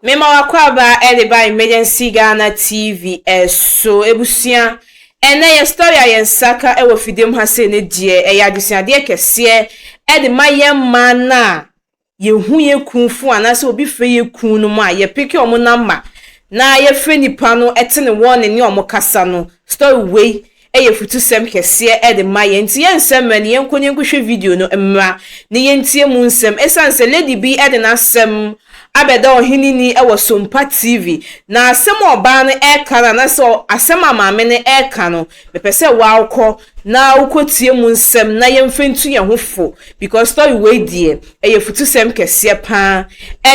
Mema w'akwaaba de ba Emergency Ghana TV so. Ebusua, ɛnɛ yɛ story a yɛn nsa ka wɔ fidie mu ha sei no deɛ, ɛyɛ adesuadeɛ kɛseɛ de ma yɛn mmaa no a yɛhu yɛn kun fo anaasɛ obi frɛ yɛn kun no mu a, yɛpeke wɔn number na yɛfrɛ nipa no te ne wɔn ne wɔn kasa no. Story wei yɛ afutusɛm kɛseɛ de ma yɛn nti yɛnsɛ mmerɛ no yɛnkɔ na yɛnkɔhwɛ video no mmra na yɛntie mu nsɛm ɛsiane sɛ lady bi de n'asɛm abɛda ɔhene ni wɔ Sompa TV na asɛm a ɔbaa no ɛreka no anaasɛ asɛm a maame no ɛreka no mepɛ sɛ woakɔ na wokɔtie mu nsɛm na yɛmfa ntu yɛn ho fo because story wei deɛ ɛyɛ afutusɛm kɛseɛ paa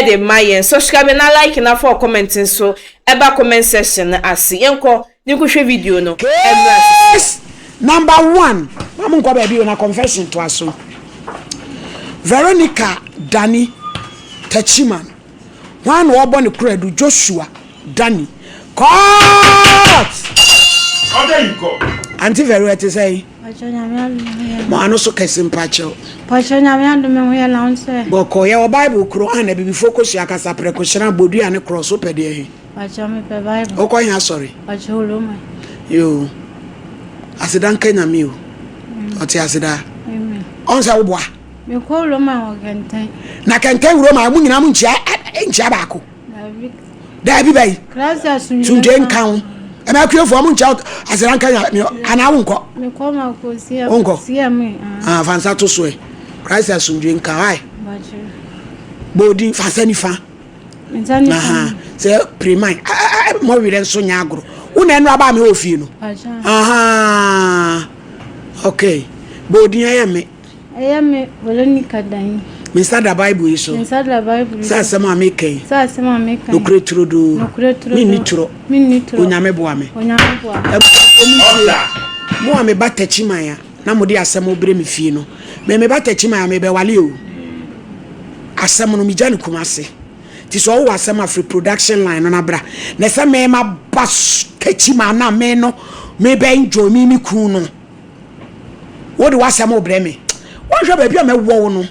de ma yɛn. Subscribe na like na fa comment nso ɛba comment section no ase. Yɛnkɔ ne nkɔhwɛ video no mmra sisi. Case number one, ma mo nkɔ baabi o na confession toa so. Veronica Dani Tachiman, hwan na ɔbɔ ne koradu? Joshua Dani. Court! Order in court. Auntie Vero, ɛte sɛ? Pacho Nyame adom ho yɛ. Mo ano so kɛse mpakyɛw. Pacho Nyame adom ho yɛ na wo sɛ. Bɔkɔ, yɛwɔ Bible koro a na abibifoɔ kɔsua kasa prɛko hyerɛn bodua ne korɔ so pɛ deɛ he? Pacho mepɛ Bible. Wokɔ he asɔre? Pacho Roma. Yoo. Aseda nka Nyame o. Ɔte aseda. Amen. Ɔn sɛ woboa? Mekɔ Roma wɔ Kɛntɛn. Na Kɛntɛn Roma mo nyinaa mo nkyia nkyia baako? Daabi. Daabi bɛyi. Christ asomdwe Sumdwe nka ho. Ɛmɛ akuafoɔ mo nkyia aseda nka Nyame anaa wonkɔ? Mekɔ ma kɔ CM. Wonkɔ? CM. Ah, fa nsa to so ɛ. Christ asomdwe nka ho. Ai. Pacho. Bɔ odin fa nsa nifa. Nsa nifa. Aha. Sɛ preman. Mo werɛ nso nyɛ agorɔ. Wo na ɛnora baa me wɔ fie no. Pacho. Aha. Okay. Bɔ odin ɛyɛ me. Ɛyɛ me Veronica Dan. Me nsa da Bible yi so. Me nsa da Bible yi so. Sɛ asɛm a meka yi. Sɛ asɛm a meka yi. Nokorɛ turodoo. Nokorɛ turodoo. Menni torɔ. Menni torɔ. Onyame boa me. Onyame boa me. Abusuafoɔ mo ntie. Mo a meba Takyiman a na mode asɛm rebrɛ me fie no. Me meba Takyiman a mebɛwale o. Asɛm no megya no Kumase. Nti sɛ ɔwɔ asɛm a firi production line no na bra. Na sɛ me maba Takyiman na me no mebɛ enjoy me me kun no. Wode w'asɛm rebrɛ me. Woanhwɛ baabi a mɛwɔ wo no.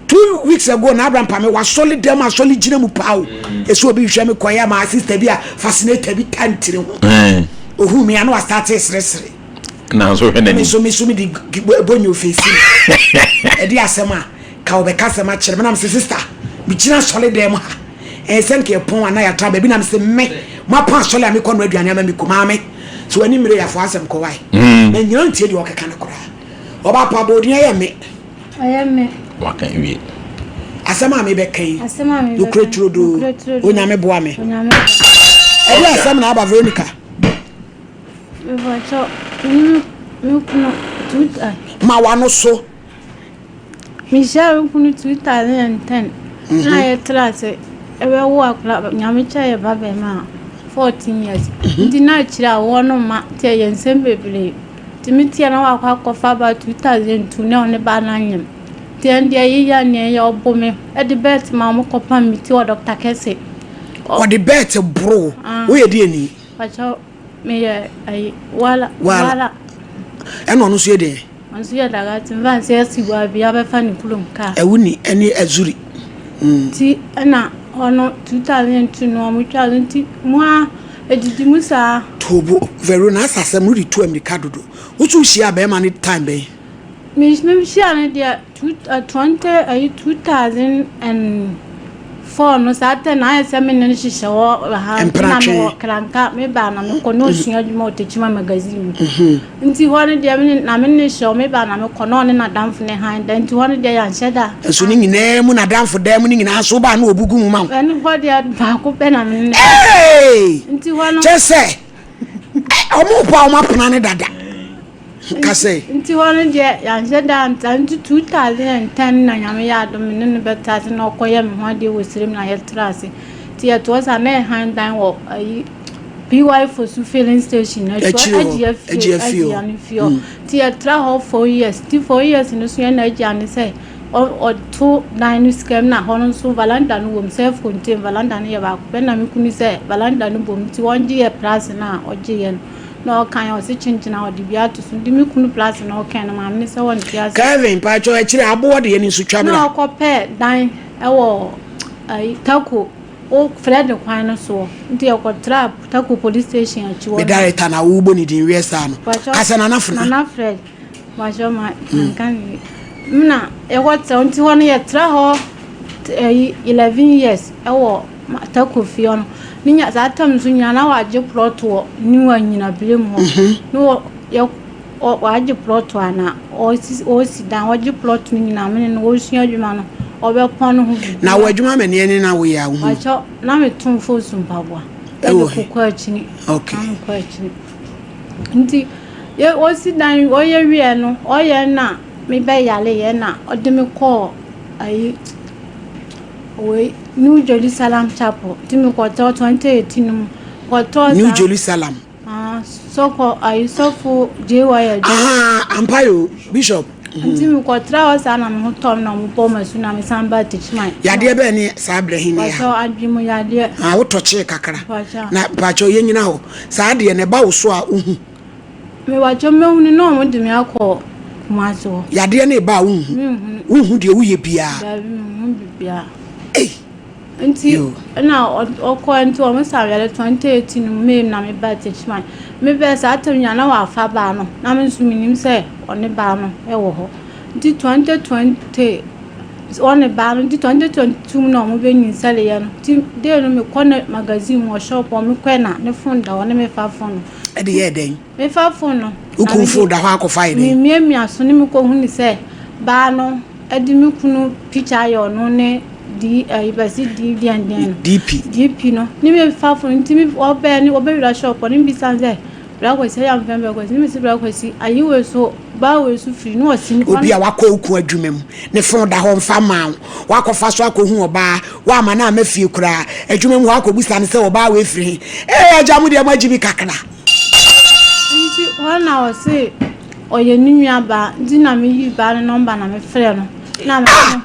2 weeks ago na Abraham pame wasɔle dɛm asɔle gyina mu paa o. Ɛsɛ obi hwɛ me kɔyɛ ma sister bi a fascinator bi ta ntiri ho. Ohun mi ano asate seresere. Na nso hwɛ n'anim. Me nso me so me de bonyo ofesi. Ɛde asɛm a ka wɔbɛka asɛm akyerɛ me na me sɛ sister me gyina asɔle dɛm ha. Ɛyɛ sɛ nka yɛpɔn anaa yɛatra baabi na me sɛ me mapɔn asɔle a mekɔ no aduane ama me ku maame. So w'ani mmere yɛafo asɛm kɔ wae. Na nyina ntie deɛ ɔkeka no koraa. Ɔba pa bɔ odin ɛyɛ me. Ɛyɛ me. Waka wie. Asɛm a mebɛka yi. Asɛm a mebɛka. Nokorɛ turodoo. Nokorɛ turodoo. Onyame boa me. Onyame boa me. Ɛdeɛ asɛm na aba Veronica? Mepakyɛw, me ne me kunu two. Ma w'ano so. Mehyiaa me kunu 2010 na yɛtra ase ɛbɛwo akora Nyame kyɛɛ yɛ ba bɛrima a 14 years. Nti na akyire a wɔn no mma nti ɛyɛ nsɛm bebree. Nti me teɛ na wakɔ akɔfa ba 2002 na ɔne ba no anyem. Nti ɛno deɛ yeyɛ nea ɛyɛ ɔbo me ɛde bɛɛte ma wɔn kɔpam me ti wɔ Dr. Kɛse. Ɔde bɛɛte boro wo. Woyɛ deɛ ni? Pakyɛw meyɛ ayi wala wala. Ɛna ɔno nso yɛ deɛ? Ɔno nso yɛ dagati mfa nsɛ asi hɔ a bia bɛfa ne kurom kaa. Ɛwo ni ɛne Azuri. Nti ɛna ɔno 2002 no ɔmo twaa no nti mo a edidi mu saa. Tobo Verona asa asɛm no de tu amirika dodo. Wo nso wohyia bɛrima no time bɛn? Me hyia no deɛ two 20 ayi 2004 no saa tɛ na ayɛ sɛ me ne no hyehyɛ hɔ ha nti na Mpratwe. mewɔ Kranka me ba na mekɔ na osua adwuma wɔ Techiman magazine mu. Nti hɔ no deɛ me ne na me ne no hyɛ hɔ me ba na mekɔ na ɔne n'adamfo ne han da nti hɔ no deɛ yɛanhyɛ da. Nso ne nyinaa mu n'adamfo dan mu ne nyinaa nso wobaa na obu gu mu ma wo. Ɛno hɔ deɛ baako pɛ na me ne no. Hey! Nti hɔ no. Kyɛ sɛ ɔmo pa ɔmo apena ne dada. Kasɛ. Nti hɔ no deɛ yɛanhyɛ da antra nti 2010 na Nyame yɛ adom me ne no bɛtra ase na ɔkɔyɛ me ho adeɛ wɔ serem na yɛtra ase. Nti yɛtoɔ saa na yɛhan dan wɔ ayi PY Fosu filling station Akyire hɔ, Agyia fie Agyia fie hɔ. Agyia no fie hɔ. Nti yɛtra hɔ 4 years. Nti 4 years no so yɛn na agya ne sɛ ɔto dan no sika mu na hɔ no nso veranda no wɔ mu, self contained veranda no yɛ baako pɛ na me kunu sɛ veranda no bɔ mu nti wɔngye yɛ plus no a ɔgye yɛ no na ɔka yɛ ɔse kyenkyen a ɔde bi ato so nti me kunu plus na ɔka no maame ne sɛ wɔnte ase. Kevin paatwa akyire aboɔ deɛ ne nso twa Na bra. ɔkɔpɛ dan ɛwɔ ayi Tako. Wo frɛ de kwan no soɔ nti yɛkɔ traa Tako police station akyi hɔ. Me director na wo bɔ ne din wiɛ saa no. Kasa Nana Fena. Nana Fred. Pacho ma nka ne. Mna yɛkɔ tra nti hɔ no yɛ tra hɔ ɛyi 11 years ɛwɔ Tako fie hɔ no. Ne nya saa tam nso nyina na wagye plot wɔ New Anyina Birem hɔ. Ne wɔ yɛ Ɔagye plɔt a na ɔresi dan, ɔgye plɔt no nyinaa mene no ɔresua adwuma no, ɔbɛpɔn no ho biribiara. Na wo adwuma mɛ neɛ ne na woyɛ a wohu? Pakyɛ na me ton foosu mpaboa. Ɛwɔ he? Ɛde kokɔ akyini. Okay. Na mekɔ akyini. Nti yɛ ɔsi dan ɔyɛ wieɛ no ɔyɛ na me bɛ yare yɛ na ɔde me kɔɔ ayi wei New Jerusalem Chapel nti me kɔtɔ 2018 mu kɔtɔ New Jerusalem. Ah, sɔkɔ ayi sɔfo JY adwuma. Aha, ampa yo, bishop. Nti mi kɔ tra hɔ saa na mi ho tɔ mi na ɔmo bɔ ma su na mi san ba Techiman. Yadeɛ bɛɛ ne saa brɛ he ne ya? Pakyɛ adwene mu yadeɛ. Ah, wotɔ kyee kakra. Pakyɛ. Na pakyɛ yɛ nyina hɔ. Saa deɛ na ɛba wo so a wohu. Me pakyɛ mehunu na ɔmo de me akɔ Kumasi hɔ. Yadeɛ no eba a wonhu. Menhunu. Wonhu deɛ woyɛ biara. Dabi menhu bibiara. Ei. Nti na ɔkɔɛ nti wɔn sa yare 2018 mu May na me baa Techiman. Me bɛɛ saa tam nyinaa na wafa baa no na me nso menim sɛ ɔne baa no wɔ hɔ. Nti 2020 ɔne baa no nti 2022 mu na wɔn bɛ nyinsɛleɛ no. Nti day no mekɔ ne magazine mu wɔ shop hɔ mekɔɛ na ne phone da hɔ ne mefa phone no. Ɛde yɛɛ dɛn? Mefa phone no. Wo kunu phone da hɔ akɔfa yɛ dɛn? Memiamia so ne mekɔhunu sɛ baa no de me kunu picture ayɛ ɔno ne D ɛyi bɛsi D deɛn deɛn no. DP. DP no ne me fa phone nti me ɔbɛɛ ne ɔbɛwura shop hɔ ne me bisa no sɛ bra Kwasi ɛyɛ a mefrɛ no bra Kwasi ne me si bra Kwasi ayi wei so baa wei so firi ne ɔsi nipa Obi a wakɔ wo kunu adwuma mu ne phone da hɔ mfa mmaa wo wakɔfa so akɔhu ɔbaa woamma no amma fie koraa adwuma mu hɔ akɔbusa no sɛ ɔbaa wei firi he ee agya mo deɛ moagye bi kakra. Nti hɔ na ɔse ɔyɛ ne nua baa nti na me yi baa no nɔmba na me frɛ no na me ne no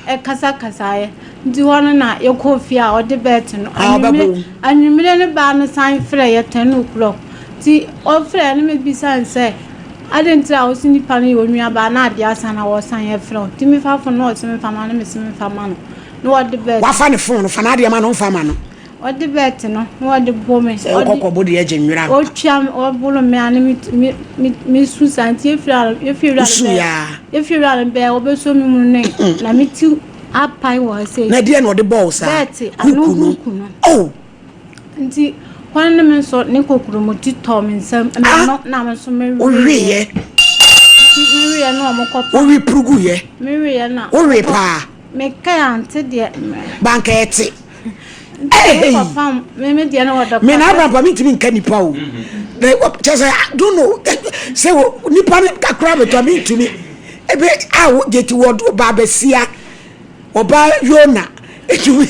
ɛkasa kasaeɛ nti hɔ no na yɛkɔɔ fie a ɔde bɛɛte no anwummere anwummere no baa no san frɛ yɛ ten o'clock nti ɔfrɛ no me bisa no sɛ adɛn nti a ɔsi nipa no yɛ onua baa na adeɛ asa na ɔsan yɛ frɛ nti me fa fon na ɔse me fa ma no me se me fa ma no na ɔde bɛɛte wafa ne fon no fa n'adeɛ ma no mfa ma no. Ɔde bɛɛte no na ɔde bɔ me. Sɛ wokɔ kɔbo deɛ gye nwera ampa. Ɔtwa me, ɔboro me a na me me me mesu saa nti efiri a efiri wura no Wosu bɛɛ yaa. efiri wura no bɛɛ ɔbɛsɔ me mu ne na me ti apae wɔ ha sei. Na deɛ na ɔde bɔɔ wo saa? Bɛɛte ano Huku no. huku no. Oh! Nti kwan ne me nso ne kokuromoti tɔɔ me nsam Ah! m'ano na me nso me weeɛ. Woweeɛ. Nti me weeɛ na wɔn kɔ pa. Wowe puruguiɛ. Me weeɛ na. Wowe paa. Me kae ante deɛ. Banka ɛte. Me na abrabɔ mi ntumi nka nipa o kyɛ sɛ I don't know sɛ nipa no kakra bɛtɔ mi ntumi ebe a deɛ ti wɔ ɔbaa bɛsia ɔbaa yona etumi.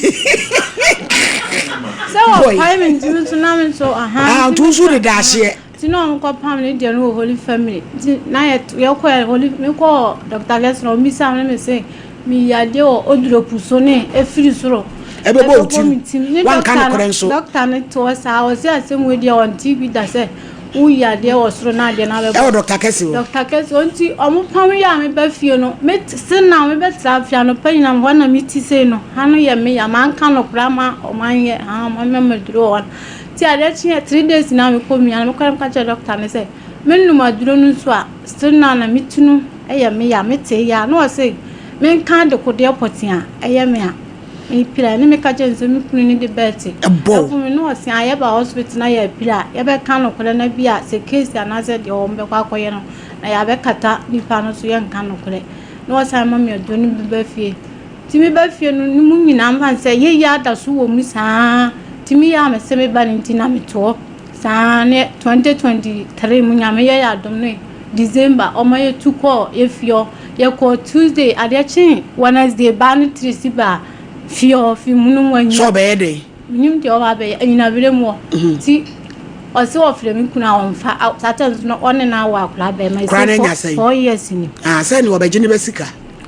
Sɛ wɔpae mi ntumi nso na mi nso ahan. Nti nso de da aseɛ. Nti na wɔn kɔ pam ne deɛ no wɔ Holy Family nti na yɛ yɛ kɔ yɛ Holy me kɔ Dr. Kɛse na wɔn bisa me me se me yi adeɛ wɔ oduro so ne efiri soro ɛbɛbɔ wo tim wanka nokorɛ nso doctor no te hɔ saa ɔse asɛm wei deɛ ɔnte bi da sɛ woyi adeɛ wɔ soro na adeɛ no abɛbɔ ɛwɔ Dr. Kɛse hɔ Dr. Kɛse hɔ nti ɔmo pam yɛ a meba fie no me se na mebɛtra afei anɔpa nyinaa hɔ na me ti sei no ha no yɛ me ya manka nokorɛ ama ɔmo anyɛ ha ɔmo ama maduro wɔ hɔ Nti adeɛ kyeeɛ 3 days na mekɔ mia no mekɔɛ meka kyerɛ doctor no sɛ menom aduro no nso a still now na me ti no yɛ me ya mete ya na ɔse menka adekodeɛ pɔtee a ɛyɛ me a mepira ne meka kyerɛ no sɛ me kunu no de bɛɛte ɛbo me na ɔse a yɛba hospital na yɛpira a yɛbɛka nokorɛ na bi a sɛ case anaasɛ deɛ wɔn bɛkɔ akɔyɛ no na yɛabɛkata nipa no so yɛnka nokorɛ na ɔsan ma me aduro no bi ba fie. Nti me ba fie no ne mu nyinaa mfa no sɛ yɛyɛ ada so wɔ mu saa nti me yɛ a mese me ba no nti na me toɔ saa ne 2023 mu nyame yɛ yɛ adom ne December ɔma yɛ tu kɔɔ yɛ fie hɔ yɛ kɔɔ Tuesday adeɛ kyee Wednesday baa no tiri si baa fie hɔ fi mu no mu anyi sɛ ɔbɛyɛ dɛn menim deɛ ɔba abɛyɛ anyinabere mu hɔ nti ɔse ɔfrɛ me kunu a ɔmfa saa time no ɔne no awo akwadaa bɛrima ɛsɛ 4 years ni ah sɛ ne ɔbɛgye ne bɛ sika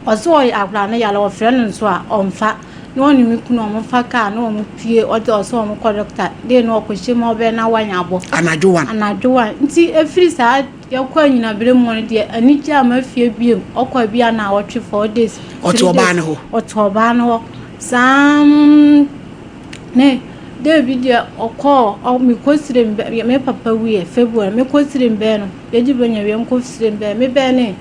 Ɔse ɔyɛ akwadaa no yare ɔfrɛ no nso a ɔnfa na ɔne me kunu ɔmo fa car na ɔmo pue ɔde ɔse ɔmo kɔ doctor dei na ɔkɔ hyɛ mu a ɔbɛyɛ na wanya abɔ. Anadwo one. Anadwo one nti efiri saa yɛkɔ anyinabere mu no deɛ anigye ama fie biem ɔkɔ ebi a naawɔtwe 4 days Ɔte 3 ɔbaa days no hɔ. ɔte ɔbaa no hɔ saa mm. Ne day bi deɛ ɔkɔɔ ɔ mekɔ sire mbɛ me papa wuiɛ February mekɔ sire mbɛɛ no yɛgye bronya wie mekɔ sire mbɛɛ me bɛɛ ne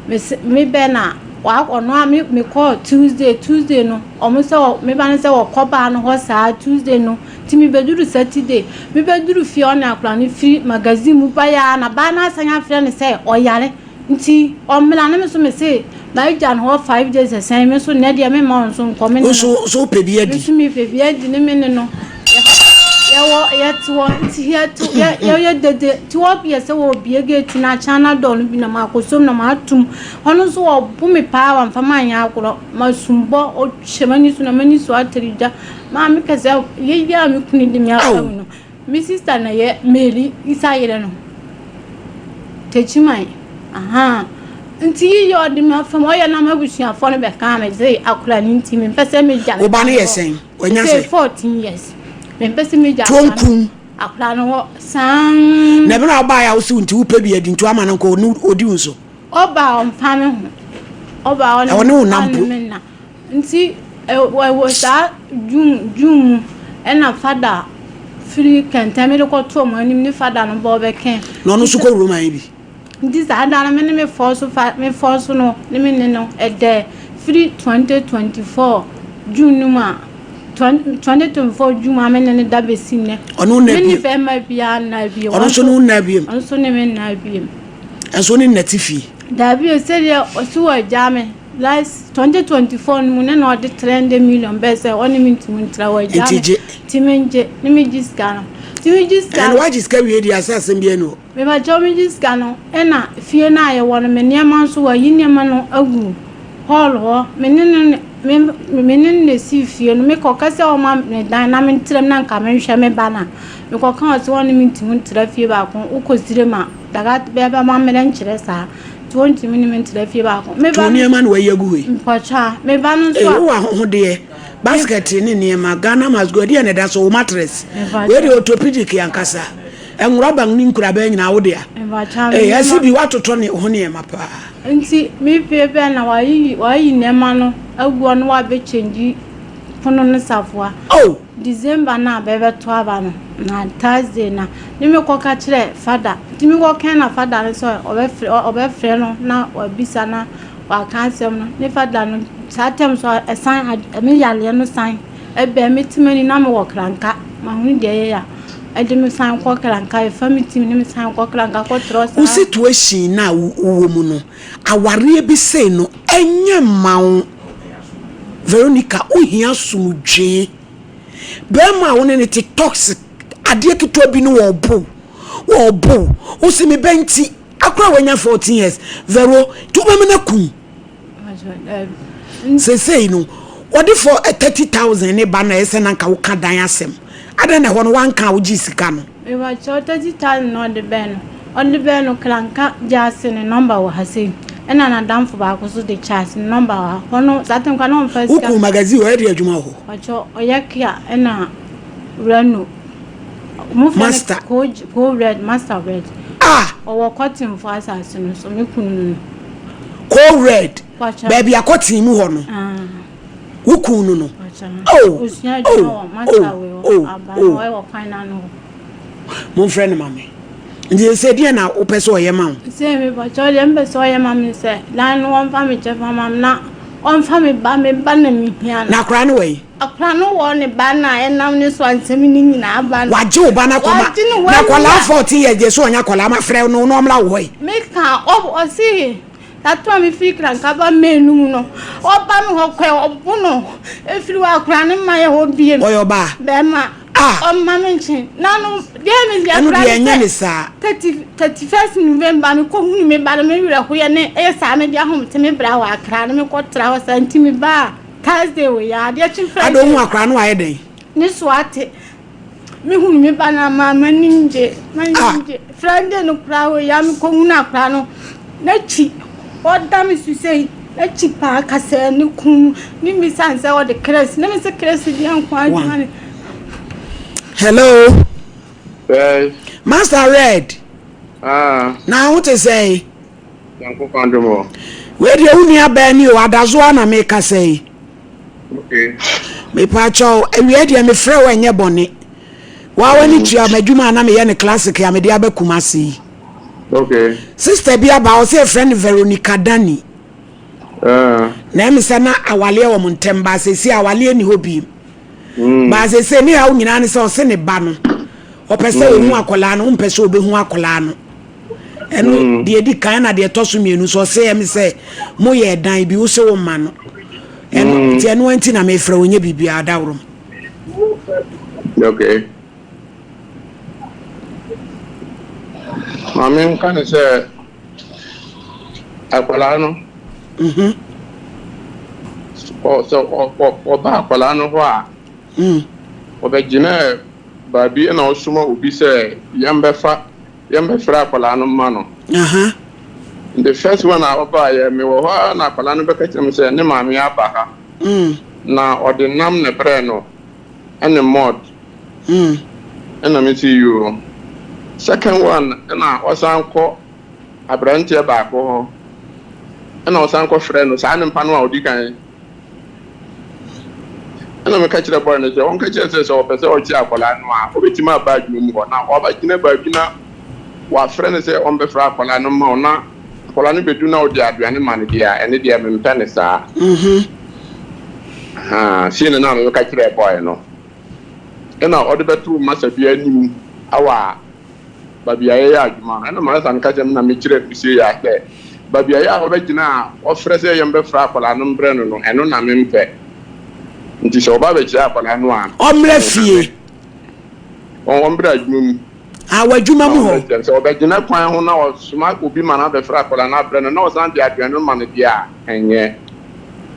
mese me bɛɛ na wa ɔno a me mekɔɔ Tuesday Tuesday no ɔmo sɛ ɔ me ba no sɛ ɔkɔ baa no hɔ saa Tuesday no nti mebɛduru Saturday mebɛduru fie ɔne akwadaa no firi magazine mu baeɛ a na baa no asan afrɛ no sɛ ɔyare. Nti ɔmmra ne me so me se magya no hɔ 5 days ɛsɛn me so nnɛ deɛ me mma ɔnso nkɔ me ne no. Nso so wopɛ bi adi. Me so mepɛ bi adi ne me ne no yɛwɔ yɛte hɔ nti yɛte yɛ yɛyɛ dede nti wɔyɛ sɛ wɔbie gate no akyɛn na dɔɔ no bi na makɔsom na matom ɔno nso wɔbo me paa wamfa manyɛ agorɔ masumbɔ ɔhyɛ m'ani so na m'ani so atere gya maa mekɛ sɛ yɛyɛ a me kunu de me aka mu no. Me sister na yɛ Mary Isa yere no. Techiman. Ahaa. Nti yi yɛ ɔde me afam ɔyɛ na m'abusuafoɔ no bɛkaa me dze akora no nti mempɛ sɛ megya Wo ba no yɛ sɛn? Wanya sɛn? 14 years. Mempɛ sɛ megya Tonkum. akora no hɔ saa. Na ɛbɛn a ɔbaeɛ a wosi nti wopɛ bi adi nti ama no nkɔ ɔdi wo so. Ɔba a ɔmfa me ho. Ɔba a ɔne wo nam po. Ntsi wɔ saa June June mu na fada firi kɛntɛn mede kɔtoo ɔmo anim ne fada no ba ɔbɛkɛɛ. Na ɔno nso kɔ Roma yi bi. Ntsi saa da no me ne me fɔɔso fa me fɔɔso no ne me ne no ɛdɛɛ firi 2024 June no mu a 2024 June a me ne no da besi nnɛ. Ɔne wo nna Me ne bio. bɛrima biara nna bio. Ɔno nso ne wo nna bio. Ɔno nso ne me nna bio. Ɛnso ne nna te fie. Daabi o sɛdeɛ ɔsi wɔ agyaa me. Last 2024 no mu ne na ɔde 300 million bɛɛ sɛ ɔne me ntumi ntra hɔ agya me nti mengye ne megye sika no nti megye sika no wagye sika wie deɛ asɛ asɛm bi ani hɔ mebakyɛw megye sika no ɛna fie no a yɛwɔ no me nneɛma nso wayi nneɛma no agu hall hɔ me ne no me me ne no na esi fie no mekɔka sɛ ɔma me dan na mentram na nka menhwɛ me ba no a mekɔka ɔsɛ ɔne me ntumi ntra fie baako wokɔ sire ma daga bɛba ma mmerɛ nkyerɛ saa Nti wɔntumi ne me ntena fie baako. Me ba no. nneɛma na wayi agu hɔ yi. Mpɔtwa me ba no nso a. Wowɔ ahohodeɛ, basket ne nneɛma, Ghana must go, ɛdeɛ na ɛda so, wo mattress. Wei deɛ orthopedic ankasa. Nwura ne nkurabɛn nyinaa wo dea. Ee, ɛsi bi woatotɔ ne ho nneɛma paa. Nti me fie bɛn na wayi wayi nneɛma no agu hɔ na wabɛkyɛngyi pono ne safoa. Oh! December no a bɛbɛto aba no, na Thursday na ne me kɔka kyerɛ fada. Nti me kɔkɛn na fada no sɛ ɔbɛfrɛ ɔbɛfrɛ no na wabisa na waka asɛm no. Ne fada no saa tɛm so ɛsan me yareɛ no san ɛbɛn me ti m'ani na mewɔ kranka. Mahunu deɛ ɛyɛ a ɛde me san kɔ kranka ɛfa me ti ne me san kɔ kranka kɔtrɔ saa. Wo situation no a wowɔ mu no, awareɛ bi sei no ɛnyɛ mma wo. Veronica, wohia asomdwee. Bɛrima a wo ne no te toxic, adeɛ ketewa bi no wɔbo, wɔbo. Wo se me bɛ nti, akora wanya 14 years. Vero, nti wobɛma no akum. Seesei no, wɔde fɔ 30,000 ne ba na ɛsɛ na nka woka dan asɛm. Adɛn na ɛhɔ no woanka a wogyee sika no? Mepakyɛw 30,000 na ɔde bɛɛ no ɔde bɛɛ no kranka gyaase ne number wɔ ha sei ɛna nadamfo baako so de Charles ne number wɔ ha ɔno saa time koraa na ɔmfa sika. Wokuu magazine ɔyɛ deɛ adwuma wɔ hɔ. Pakyɛw ɔyɛ kia ɛna Reno ɔmo frɛ Master. no ko red master red. Ah. Ɔwɔ kɔtenfo asase no so me kunu no no. Ko red Pakyɛw. baabi a kɔten mu hɔ no. Ah. Wo kun no no. Oh, oh, oh, oh, oh. Momfrɛ no ma me. Nti sɛ deɛ na wopɛ sɛ ɔyɛ ma wo? Sɛ mepɔkyɛ deɛ mpɛ sɛ ɔyɛ ma me sɛ dan no wɔmfa me kyɛfa ma me na ɔmfa me ba me ba na mehia no. Na akora no wɔ yi? Akora no wɔ ne ba no a ɛnam ne so a nsɛm no nyinaa ba no. Wagye wo ba no akɔma na akwadaa 14 years deɛ sɛ ɔnyɛ akwadaa ma frɛ no na ɔmmra wo hɔ yi. Meka ɔse Tato a mefiri Krankaba Main no mu no, ɔba me hɔ kɔɛ, ɔbo no, ɛfiri hɔ akora no mma yɛ hɔ biem. Ɔyɛ ɔbaa? Bɛrima. Ah. Ɔmma me nkyen. Na no, deɛ me deɛ Ɛno akora deɛ no ɛnyɛ sɛ, ne saa. 30, 31st November mekɔ hunu me ba no, me werɛ hoyɛ ne, ɛyɛ saa mede ahomete me bra wɔ Accra no, mekɔ tra hɔ saa, nti me baa Thursday wei a, adeɛ kye Friday. Ada ohun akora no wayɛ dɛn? Ne so ate. Me hunu me ba no ama m'ani ngye m'ani ah. ngye Friday no koraa wɔ ya me kɔ hunu akora no n'akyi ɔda me so sɛ n'akyi paa kasɛɛ ne kun ne mmisa nsɛ ɔde krɛs ne me sɛ krɛs deɛ nko adwuma ne. Hello. Yes. Master Red. Ah. Na ho te sɛn? Nyankopɔn adom o. Wei deɛ wo nua baa ni o, Adazoa na mekasa yi. Okay. Mepaakyɛw, awia deɛ mefrɛ wo ɛnyɛ bɔne. Waa w'ani tua m'adwuma a na meyɛ no classic a mede aba Kumasi yi. Okay. Sister bi aba hɔ sɛ yɛfrɛ no Veronica Dani. Uh. Na ɛmi sɛ na awaleɛ wɔ mo ntɛm baa sɛsi awaleɛ ni hɔ biem. Mm. Baa sɛsɛ ne haw nyinaa ne sɛ ɔse ne ba no ɔpɛ sɛ ɔhu mm. akwadaa no wompɛ sɛ ɔbɛhu akwadaa no. Ɛno mm. deɛ ɛdi kan na deɛ ɛtɔ so mmienu so ɔse ɛmi sɛ moyɛ ɛdan bi wo se wo ma no. Ɛno mm. nti ɛno nti na mefrɛ wo nyɛ biribiara daworo. Okay. Maame nka ne sɛ akwadaa no mhm. sɛ ɔba akwadaa no hɔ a mm. ɔbɛgyina baabi na ɔsoma obi sɛ yɛmbɛfa yɛmbɛfrɛ akwadaa no mma no. The first one a ɔbaeɛ mewɔ hɔ a na akwadaa no bɛka kyerɛ me sɛ ne maame aba ha mm. na ɔde nam na brɛɛ no ɛne mɔd. Mm. Ɛna me se yoo. Second one ɛna ɔsan kɔ aberanteɛ baako hɔ ɛna ɔsan kɔ frɛ no saa nipa no a ɔdi kan. Ɛna meka kyerɛ boy no sɛ ɔnka kyerɛ sɛ sɛ ɔpɛ sɛ ɔkye akwadaa no a ɔbɛtumi aba adwuma mu hɔ na ɔbɛgyina baabi na wafrɛ no sɛ ɔmbɛfrɛ akwadaa no ma wo na akwadaa no bɛdu na ɔde aduane ma no deɛ a ɛne deɛ mempɛ no saa. Mm-hmm. Ahaa, sei na na meka kyerɛɛ boy no. Ɛna ɔde bɛtoo masa bi anim wɔ baabi a yɛyɛ adwuma no. Ɛna masa no ka kyerɛ me na mekyerɛɛ no sei a sɛ baabi a yɛ a ɔbɛgyina a ɔfrɛ sɛ yɛmbɛfrɛ akwadaa no mbrɛ no no, ɛno na mempɛ. Nti sɛ ɔba bɛkyerɛ akwadaa no a, Ɔmmra fie. Ɔmmra adwuma mu. Ah, w'adwuma mu hɔ. Sɛ ɔbɛgyina kwan ho na ɔsoma obi ma no abɛfrɛ akwadaa no abrɛ no na ɔsan de aduane no ma no deɛ a, ɛnyɛ.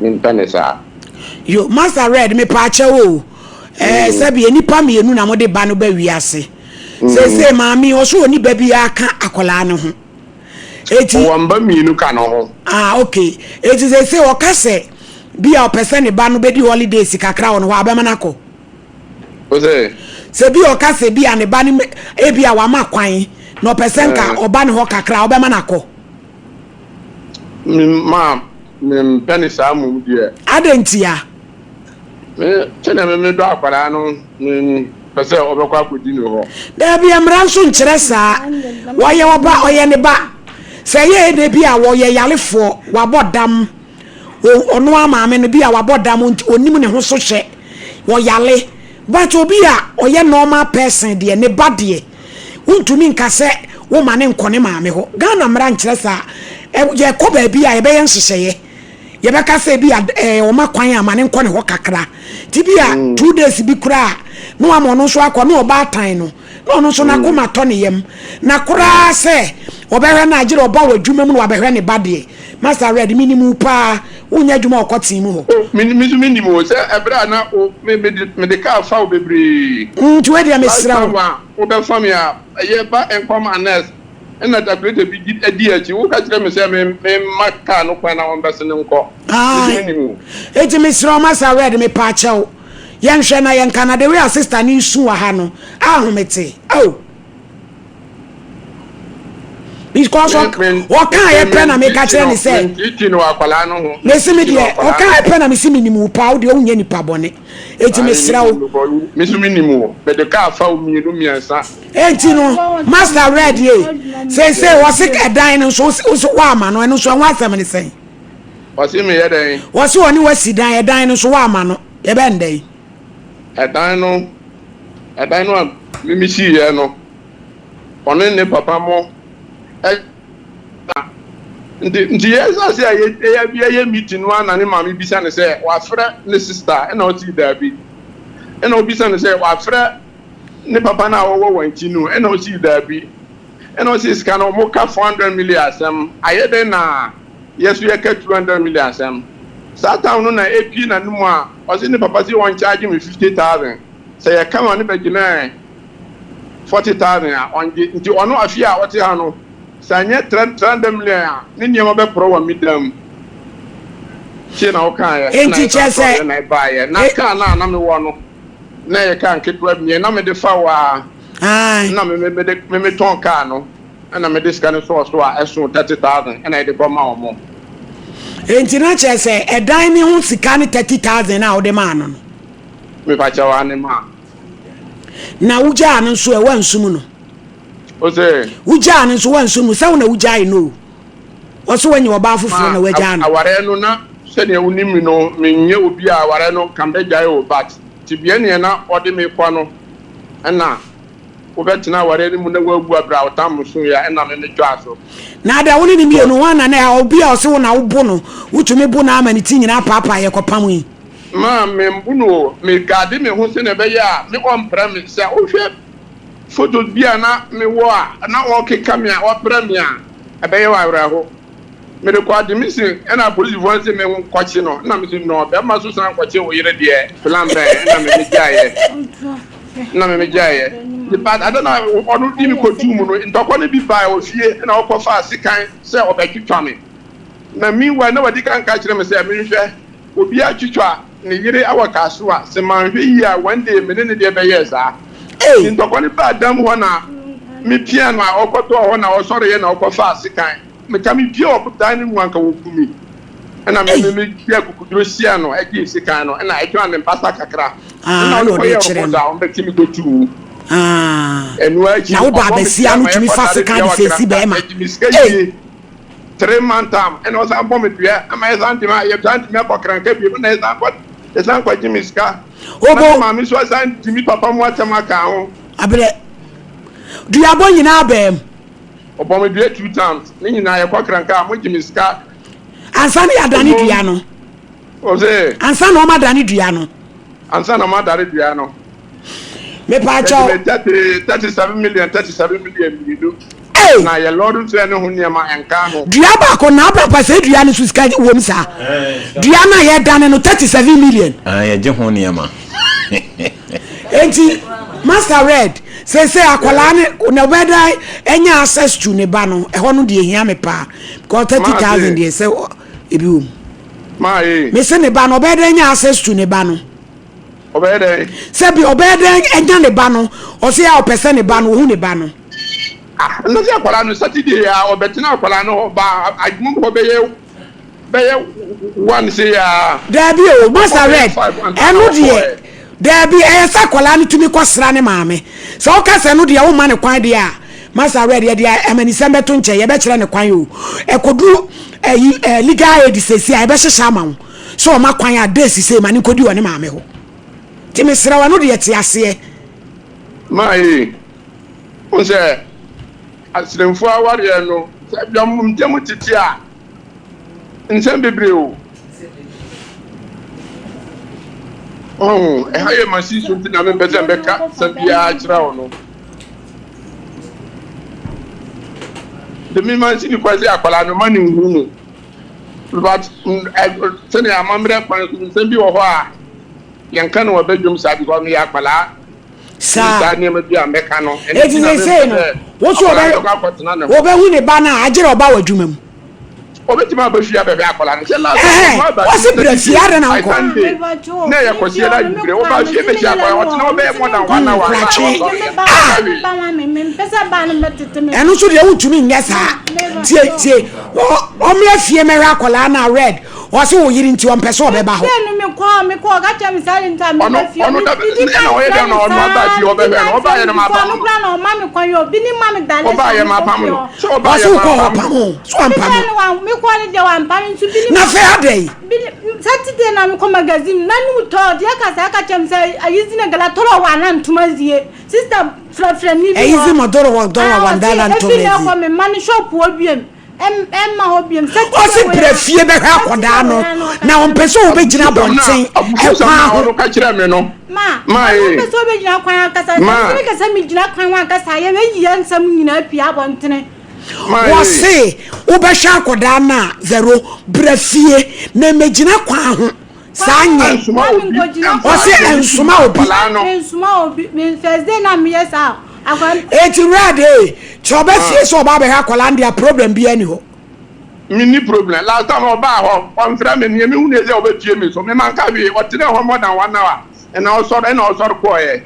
Mempɛ no saa. Yo, Master Red, mepaakyɛw o. Ɛɛ, mm. sɛbi nnipa mmienu na mode ba no ba wiase. Mm. Seesei maame ɔso ɔni ba biara ka akwadaa no ho. Eti. Ɔwɔ mba mmienu ka no ho. Ah, okay. Eti seesei ɔka sɛ bi a ɔpɛ sɛ ne ba no bɛdi holidays kakra wɔ no hɔ a, ɔbɛma no akɔ. Ose. Sɛ bi a ɔka sɛ bi a ne ba no ebi a wama kwan na ɔpɛ sɛ nka eh. ɔba ne hɔ kakra a ɔbɛma no akɔ. Me ma mempɛ ne saa mmom deɛ. Adɛn ntia? Me sɛdeɛ me medɔ akwadaa no mempɛ sɛ ɔbɛkɔ akɔdi ne hɔ. Daabi mmara nso nkyerɛ saa. Wɔyɛ ɔba ɔyɛ ne ba. Sɛ ɛyɛ ɛnɛ bi a wɔyɛ yarefoɔ wabɔ dam ɔno ara maame no bi a wabɔ dam ɔnim ne ho so hwɛ ɔyale but obi a ɔyɛ normal person deɛ ne ba deɛ wontumi nka sɛ woma ne nkɔ ne maame hɔ. Ghana mmara nkyerɛ saa. Yɛkɔ baabi a yɛbɛyɛ nhyehyɛeɛ. Yɛbɛka sɛ bi a ɔma kwan a ma ne nkɔ ne hɔ kakra. Nti bi a mm. 2 days bi koraa na wama ɔno nso akɔ na ɔbaatan no na ɔno nso n'akoma tɔ ne yam. Na koraa sɛ ɔbɛhwɛ no agyere ɔba wɔ adwuma mu na wabɛhwɛ ne ba deɛ. Master Red, menim wo paa. Wonyɛ adwuma wɔ kɔtee mu hɔ. O, me me nso menim o, sɛ ɛberɛ a na wo, me, mede, mede kaa fa wo bebree. Nti wei deɛ Last mesrɛ time wo. a wobɛfa me a, yɛba Nkwam Annex, ɛna calculator bi di, di akyi, woka kyerɛ me sɛ me, memma kaa no kwan na wɔmbɛsene nkɔ. Me nso Ae. menim o. Enti mesrɛ wo Master Red, mepaakyɛw, yɛnhwɛ na yɛnka na the way a sister no resu wɔ ha no, ahomete. Oh. Because ɔka yɛ pɛ na meka kyerɛ ne sɛ mesi me deɛ ɔka yɛ pɛ na mesi menim wo paa wo deɛ wonyɛ nipa bɔne eti mesrɛ wo. Mesu menim wo mede kaa fa wo mmienu mmiɛnsa. Enti no master red ye seesei wɔse ɛdan no nso nso woama no ɛno nso ɛho asɛm ne sɛn. Wɔse meyɛ dɛn. Wɔse ɔne wasi dan ɛdan no nso woama no yɛbɛn dɛn. Ɛdan no ɛdan no a mimi siiɛ no ɔne ne papa mo ɛna nti nti yɛ sase a yɛ yɛ yɛyɛ meeting no ara na ne maame bisa no sɛ wafrɛ ne sister ɛna ɔsi daabi ɛna ɔbisa no sɛ wafrɛ ne papa no a ɔwɔ wɔn akyi no ɛna ɔsi daabi ɛna ɔsi sika no ɔmo ka 400 million asɛm ayɛ dɛn na yɛ so yɛka 200 million asɛm saa time no na epie n'anum a ɔsi ne papa si wɔn charge me 50,000 sɛ yɛka ma ne bɛgyina 40,000 a ɔngye. Nti ɔno afie a ɔte ha no sɛ anyɛ 300 million a ne nneɛma bɛporɔ wɔ me dan mu. Tie na wokaeɛ na Enti yɛsan kyerɛ sɛ sɔreɛ na ɛbaeɛ na kaa no a na mewɔ no na ɛyɛ kaa nketewa mmiɛ na mede fa wɔ a Ae. na me mede me metɔn kaa no ɛna mede sika no sɔɔ so a ɛso 30,000 ɛna yɛde kɔ ma wɔn. Enti na kyerɛ sɛ ɛdan ne ho sika ne 30,000 a wode maa no no. Mepakyɛw ane ma. Na wogyaa no nso ɛ woansum no? Ose. Wogyaa no nso woansum no sɛ wo na wogyae no o. Ɔse wanya ɔbaa foforɔ na wagyaa no. Awareɛ no na sɛdeɛ wonim me no menyɛ obi a awareɛ no ka mɛgyae o but tebea neɛ na ɔde me kɔ no ɛna wobɛtena awareɛ no mu na woawu aberɛ a wotam soeɛ a ɛna me metwaa so. Na ada wo ne ne mmienu hwan na na ɛha obi a ɔse wo na wobo no wotumi bo no ama ne ti nyinaa paapaa yɛkɔpam yi. Maa membo no o me guarde me ho sɛdeɛ ɛbɛyɛ a me ɔmpra me sɛ wohwɛ photos bi a na mewɔ a na ɔkeka me a ɔpra me a ɛbɛyɛ wo awerɛho. Mede kɔ admission ɛna apolisifoɔ no se me nkɔkye no ɛna mese no bɛrima so san kɔkye wo yere deɛ plan bɛn ɛna me megyaeɛ ɛna me megyaeɛ but ada na ɔno di me kɔtuu mu no ntɔkwa no bi baa wɔ fie ɛna ɔkɔfaa sekan sɛ ɔbɛtwitwa me na meanwhile na wadi kan ka kyerɛ me sɛ menhwɛ obi atwitwa ne yere wɔ Kasoa sɛ manhwɛ yie a one day me ne ne deɛ bɛyɛɛ saa. Nti ntɔkwa no baa dam hɔ na me pia no a ɔkɔtɔɔ hɔ na ɔsɔreeɛ na ɔkɔfaa sekan. Meka me pie wɔ dan no mu anka wɔku me. Ɛna me me me de akukuduro hyia no ɛgyee sekan no ɛna ɛtwaa ne mpasa kakra. Ɛna ɔde kɔyɛɛ ɔbɔdɔ a wɔbɛte me kɔtuu mu. Ɛno akyi na wobɔ ɔbɔ me abasia dua no ma tumi fa yɛkɔdare sekan dua de wɔ fesi Kranka bɛrima. ɛgye me sika Ei! yie. Tre mantam ɛna ɔsan bɔ me dua ama yɛsan de ma yɛsan de me akɔ kranka bio na yɛsan kɔ yɛsan kɔ gye me sika na me Obo. maame nso asan di me papa mu atɛm aka ho. Abrɛ. Duabɔ nyinaa bɛɛm. Ɔbɔ me dua two times ne nyinaa yɛkɔ kranka a mo gye me sika. Ansa na yɛadane dua no. Ɔse. Ansa na ɔma dane dua no. Ansa na ɔma dane dua no. Mepaakyɛw. Yɛgye me 30 37 million 37 million mmienu. Ei! Na yɛ lɔɔre nso ɛne ho nneɛma ɛnka ho. Dua baako na abrapa sɛ dua no so sika wom saa. Dua no a yɛdane no 37 million. Ah, yɛgye ho nneɛma. Enti Master Red, seesei akwadaa no na ɔbɛda anya access to ne ba no, ɛhɔ no deɛ ehia me paa. Because 30,000 deɛ sɛ ebi wom. Maa ee. Mese ne ba no ɔbɛda anya access to ne ba no. Ɔbɛyɛ dɛn? Sɛ bi ɔbɛyɛ dɛn anya ne ba no, ɔsɛ a ɔpɛ sɛ ne ba no, ohu ne ba no. Ah, na sɛ akwadaa no Saturday a ɔbɛtena akwadaa no hɔ ba adwuma mu hɔ bɛyɛ bɛyɛ one se ya. Daabi o, Master Red, ɛno deɛ, daabi, ɛyɛ sɛ akwadaa no tumi kɔsra ne maame. Sɛ woka sɛ ɛno deɛ womma no kwan deɛ a, Master Red, yɛde amanisɛm bɛto nkyɛn, yɛbɛkyerɛ no kwan o. Ɛkɔduru ɛyi ɛɛ legal aid seesei a, yɛbɛhyehyɛ ama wo. Sɛ ɔma kwan a, days sei ma no nkɔdi wɔ ne maame hɔ. Nti mesrɛ wo, ɛno deɛ te aseɛ. Maa ee, wohu sɛ aseremfoɔ awareɛ no, sɛ bia mo ntam tete a, nsɛm bebree o. Ɔho, ɛha yɛ machine so nti na mempɛ sɛ mbɛka sɛm biara kyerɛ wo no. Nti me machine kwan sɛ akwadaa no ma ne nhu no. But sɛnea amammerɛ kwan so nsɛm bi wɔ hɔ a yɛnka no wɔ badwam saa because meyɛ akwadaa. Saa. Saa nneɛma bi a mɛka no. Eti seesei no, wo so wɔbɛhu ne ba no a, agyerɛ ɔba wɔ adwuma mu. Obetumi aba fie abɛhwɛ akwadaa no. Sɛ last time ɔno aba fie ɔsi fie adɛn na nkɔ. Sunday na ɛyɛ kɔsi ɛda adwumire ɔba fie bɛhyia akwadaa ɔtena hɔ bɛyɛ more than one hour. Kurakye ah ɛno nso deɛ wontumi nyɛ saa tie tie ɔmmra fie mɛhwɛ akwadaa no a red ɔse wo yere nti ɔmpɛ sɛ ɔbɛba hɔ. Ɔno ɔno da ɛna ɔyɛ dɛn na ɔno aba fie ɔbɛhwɛ no ɔba yɛ no ma apam no ɔba yɛ ma apam no sɛ ɔba ɔse yɛ ma wokɔ hɔ apam pam no. o so ampam na afei adɛn. Saturday na mekɔ magazine na no tɔ deɛ kasa aka kyɛm sɛ ayi na gala tɔrɔ wɔ ana ntoma zie sister frɛfrɛ ni bi ɛyi zi ma dɔrɔ wɔ dɔrɔ wɔ ndala ntoma zie efi na ɛkɔ me ma ne shop wɔ biem ɛmma hɔ biem ɔsi brɛ fie bɛhwɛ akɔdaa no na ɔmpɛ sɛ ɔbɛgyina abɔnten ɛkwan ho ɔno ka kyerɛ me no ma ɔno mpɛ sɛ ɔbɛgyina kwan ankasa ma sɛ kasa megyina kwan ho ankasa yɛbɛyi yɛ nsɛm nyinaa pie abɔntene wɔse wobɛhwɛ akɔdaa no a vero brɛ fie na mmɛgyina kwan ho saa nyɛ ɔse ɛnsoma obi eti wura de kyɛ ɔbɛ fie sɛ ɔba abɛhwɛ akwadaa no deɛ problem biara ni hɔ. Menni problem last time ɔbaa hɔ ɔmfrɛ me nea mehu ne sɛ ɔbɛpie me so me manka hwee ɔtenaa hɔ more than one hour ɛna ɔsɔre ɛna ɔsɔre kɔɔɛ.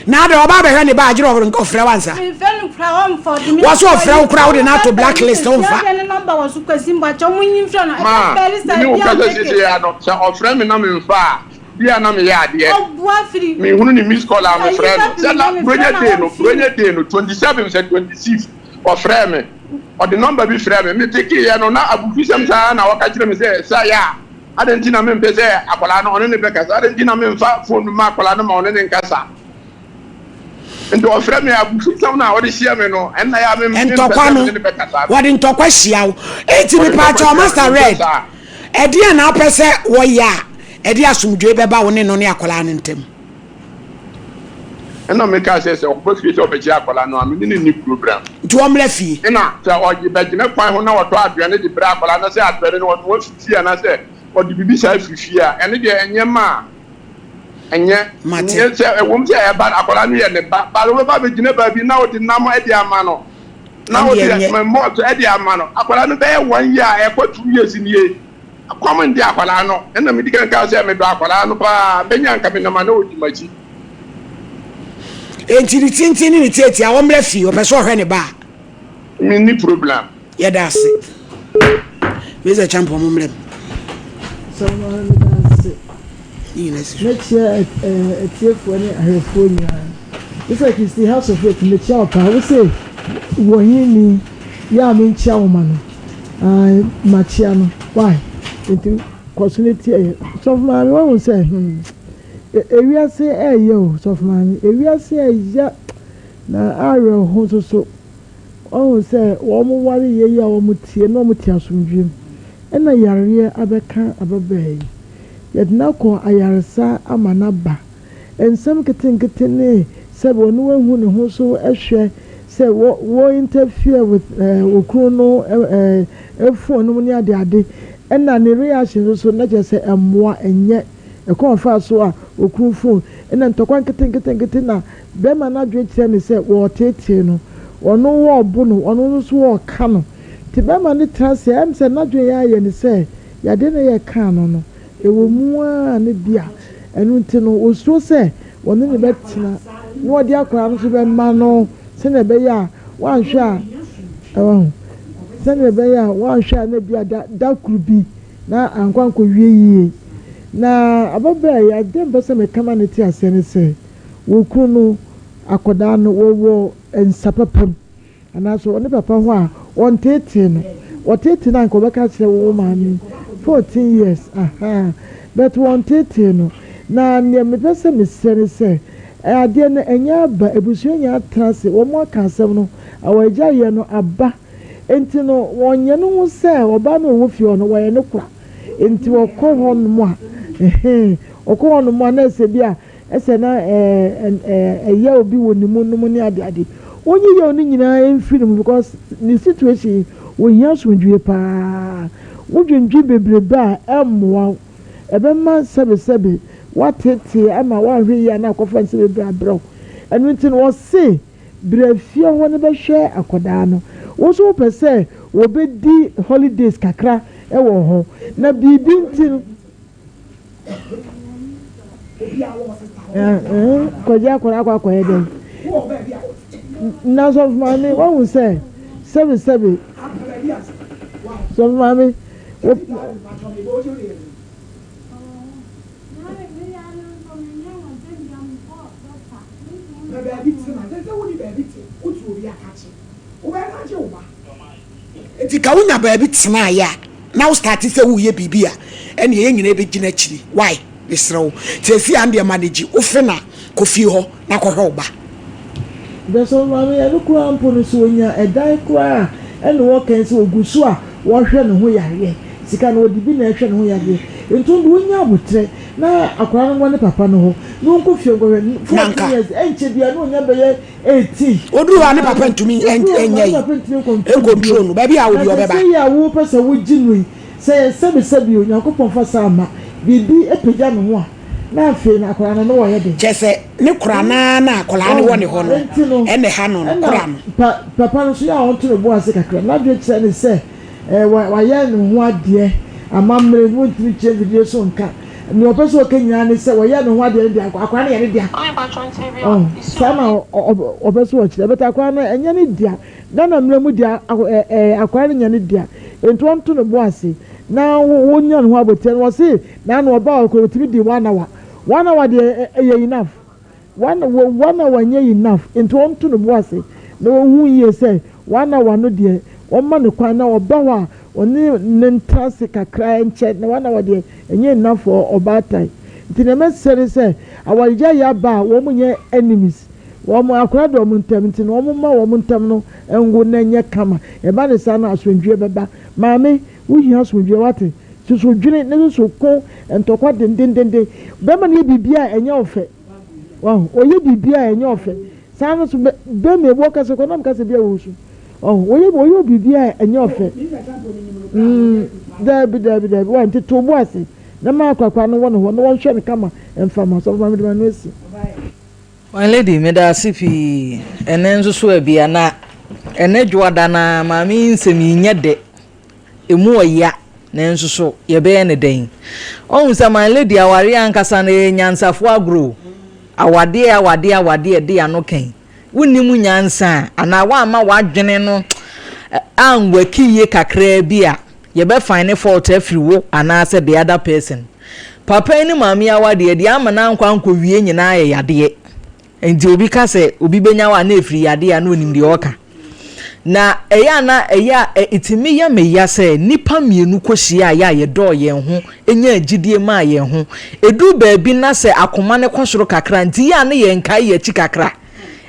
Na adɛ ɔba abɛhwɛ ne ba a gyerɛ ɔfrɛ wo ansa. Wɔ so ɔfrɛ wo koraa wode no ato black list womfa. Ma me ne wo kasa sesei ara no sɛ ɔfrɛ me na memfa a. Bi a na meyɛ adeɛ. Mehunu ne miss call a mefrɛ no. Sɛ na Buronya day no, Buronya day no, 27 sɛ 26, ɔfrɛɛ me. Ɔde number bi frɛɛ me. Me pickeeɛ no, na abufusɛm saa na ɔka kyerɛ me sɛ, sɛ yɛ a, adɛn nti na mempɛ sɛ akwadaa no ɔne no bɛkasa? Adɛn nti na memfa phone no mma akwadaa no ma ɔne no nkasa? Nti ɔfrɛ me abufusɛm no a ɔde hyia me no, ɛnna yɛ a mempɛ Ntɔkwa sɛ no, mene no bɛkasa no. wɔde ntɔkwa hyia wo. Enti Ɔde ntɔkwa mepaakyɛw, hyia me, Master mempɛ Red, saa. ɛdeɛn na wopɛ sɛ wɔyɛ a ɛde asomdwoe bɛba wo ne no ne akwadaa no ntam? Ɛnna mekaa sɛ, sɛ ɔba fie sɛ ɔbɛgye akwadaa no a, me ne no nni program. Nti ɔmmra fie. Ɛnna sɛ ɔgye bɛgyina kwan ho na ɔtɔ aduane de brɛ akwadaa no sɛ aduane no ɔnoa firi fie anaasɛ ɔde biribi saa firi fie a, ɛno deɛ ɛnyɛ ma a ɛnyɛ. Mate. Nyɛ sɛ ɛwom sɛ ɛba akwadaa no yɛ ne ba, but wobɛba abɛgyina baabi na wode nam de ama no, na Ɛndeɛ wode ɛnyɛ. malt de ama no. Akwadaa no bɛyɛ one year a ɛkɔ 2 years nie. Kɔm nde akwadaa no. Ɛna medi kan kaa sɛ medɔ akwadaa no paa. Mɛnya anka menam a na ɔdi m'akyi. Enti ne tenten ne ne tiatia ɔmmra fie ɔpɛ sɛ ɔhwɛ ne ba a. Menni problem. Yɛda ase. Mr. Champon mo mmra mu. Sɛ mo meda ase. Ne nyinaa si so. Mɛkyia atiefoɔ ne ahwɛfoɔ nyinaa. Mr. Christy House of Faith mekyia wo paa. Wo se wɔ he ni yɛ a menkyia wo ma no. Ae makyia no why nti kɔso na tie yɛ. Sɔfo maame wahu sɛ hmm ewiase ɛyɛ o sɔfo maame ewiase ɛyɛ na awerɛho nso so wahu sɛ wɔn ware yɛ yi a wɔn tie na wɔn te asomdwie mu ɛna yareɛ abɛka ababaa yi yɛde no akɔ ayaresa ama no aba. Nsɛm nketenkete ne sɛ wɔne wahu ne ho so hwɛ sɛ wɔ wɔ interfere with okunu no phone no mu ne ade ade ɛna ne reaction nso so na kyerɛ sɛ ɛmmoa ɛnyɛ ɛkwan ɔfaa so a okunu phone ɛna ntɔkwa nketenketenkete na bɛrima no adwene kyerɛ ne sɛ wɔɔteetee no ɔno wɔɔbo no ɔno nso so wɔɔka no nti bɛrima no tena ase ɛm sɛ n'adwene yɛ ayɛ ne sɛ yadeɛ na yɛ kaa no no ɛwɔ mu ara ne bia ɛno nti no osuro sɛ wɔne ne bɛtena na wɔde akwadaa no nso bɛma no sɛnea ɛbɛyɛ a wanhwɛ a ɛwɔ sɛnea ɛbɛyɛ a wanhwɛ a na bi a da da koro bi na ankɔ ankɔwie yie na ababaa yi adeɛ mpɛ sɛ meka ma ne te aseɛ ne sɛ wɔkunu no akwadaa no wɔwɔ nsa papa mu anaasɛ ɔne papa hɔ a ɔnteetee no ɔteetee no anka ɔbɛka kyerɛ wo maame 14 years aha but wɔnteetee no na nea mepɛ sɛ mesrɛ ne sɛ adeɛ no ɛnyɛ aba abusua nyinaa atena ase wɔn aka asɛm no awɔagya yɛ no aba nti no wɔnyɛ no ho sɛ ɔbaa no ɔwɔ fie hɔ no wɔyɛ ne kora nti ɔkɔ hɔ nom a ɛhɛn ɔkɔ hɔ nom a na ɛsɛ bi a ɛsɛ na ɛɛ ɛɛ ɛyɛ obi wɔ ne mu nom ne ade ade onyi yɛ no nyinaa mfiri ne mu because ne situation ohia asomdwie paa wodwendwen bebrebe a ɛmmoa wo ɛbɛma sɛbesɛbe watete ama wanhwɛ yie a na akɔfa nsɛm bebree abrɛ wo ɛno nti no wɔse brɛ fie hɔ no bɛhwɛ akwadaa no wo nso wopɛ sɛ wɔbɛdi holidays kakra ɛwɔ hɔ na biribi nti no kɔgye akwadaa akɔ akɔyɛ dɛn na sɔfo maame wahu sɛ sɛbesɛbe sɔfo maame wo. Baabi te na sɛ woni baabi te wotu obi akakye wobɛka gye wo ba nti ka wonya baabi tenaeɛ a na wo start sɛ woyɛ biribi a ɛne yɛn nyinaa bɛgyina akyiri why mesrɛ wo nti ɛsi a ndeɛ manage wofe na kɔ fie hɔ na kɔhwɛ wo ba. Bɛsɛ maame ɛno koraa mpo no sɛ onya ɛdan koraa ɛna wɔkɛn sɛ ogu so a wɔhwɛ ne ho yareɛ sika no wɔde bi na ɛhwɛ ne ho yareɛ nti de wonya abotire na akwadaa no wɔ ne papa no hɔ na wɔnkɔ fie nkɔhwɛ 14 years ɛnkyɛ bia na onya bɛyɛ 18. Oduru hɔ a ne papa ntumi ɛnyɛ yi ncontrol no baabi a obi ɔbɛba. Na sɛ yi a wopɛ sɛ wogye no yi sɛ sɛbesɛbe Onyankopɔn fa saa ma biribi apagya ne ho a na afei na akwadaa no ne wɔyɛ den. Kyɛ sɛ ne kora naa na akwadaa no wɔ ne hɔ no ɛna ɛha no no kora no. Pa papa no nso yɛ a ɔnto ne bo ase kakra n'adwene kyerɛ ne sɛ ɛɛ wayɛ ne ho adeɛ amammerɛ wɔntumi kyerɛ mfidie so nka nea ɔpɛ sɛ ɔka nyinaa ne sɛ wɔyɛ ne ho adeɛ no deɛ akwadaa no yɛ ne dea ɔ saa na ɔpɛ sɛ ɔkyerɛ bɛtɛ akwadaa no ɛnyɛ ne dea. Ghana mmerɛ mu deɛ ɛɛ akwadaa no nyɛ ne dea nti ɔnto ne bo ase na wonya ne ho abotire no wɔse naano ɔbaa ɔkɔ otumi di 1 hour. One hour deɛ ɛyɛ enough. One one hour nyɛ enough nti ɔnto ne bo ase na ɔnhu yie sɛ one hour no deɛ wɔmma no kwan na ɔba hɔ a ɔne no ntra ase kakra nkyɛ na one hour deɛ ɛnyɛ enough for ɔbaatan. Nti nea mɛsrɛ ne sɛ awaregyaeɛ aba a wɔn nyɛ enemies wɔn akwadaa da wɔn ntam nti no wɔn mma wɔn ntam no nwo na ɛnyɛ kama ɛba ne saa no asomdwoeɛ bɛba. Maame wohia asomdwoeɛ wate susu dwene ne susu ko ntɔkwa dendendenden bɛrima no yɛ biribi a ɛnyɛ wo fɛ wahu ɔyɛ biribi a ɛnyɛ ɔfɛ saa no so bɛrima ebu ɔkasa kɔ nam kasa bi a wɔsu ɔho ɔyɛ ɔyɛ biribi a ɛnyɛ ɔfɛ mm daabi daabi daabi wa nti to bo ase na ma akwakwa no wɔ ne hɔ na wɔnhwɛ no kama mfa ma sɔfo maame de ma no asi. My lady medaase pii ɛnɛ nso so abia na ɛnɛ dwoada na maame yi nsɛm yi nyɛ dɛ Emu ɔya, nanso so yɛbɛyɛ no dɛn? Ɔhu sɛ my lady awareɛ ankasa no ɛyɛ nyansafoɔ agorɔ o. Awadeɛ awadeɛ awadeɛ ɛde ano kɛn. Wonni mu nyansa a, anaa woamma w'adwene no anwɔki yie kakraa bi a, yɛbɛ find fault afiri wo anaasɛ the other person. Papa yi ne maame yi awadeɛ deɛ ama no ankɔ ankɔwie nyinaa yɛ yadeɛ. Enti obi ka sɛ obi bɛnya wo a na ɛfiri yadeɛ a na ɔnim deɛ ɔreka. Na ɛyɛ a na ɛyɛ a ɛtumi yɛ me ya sɛ nnipa mmienu kɔhyia a yɛ a yɛdɔɔ yɛn ho nyaa gyidie maa yɛn ho. Ɛduru baabi na sɛ akoma no kɔ soro kakra nti yɛ a na yɛnkae yɛn akyi kakra.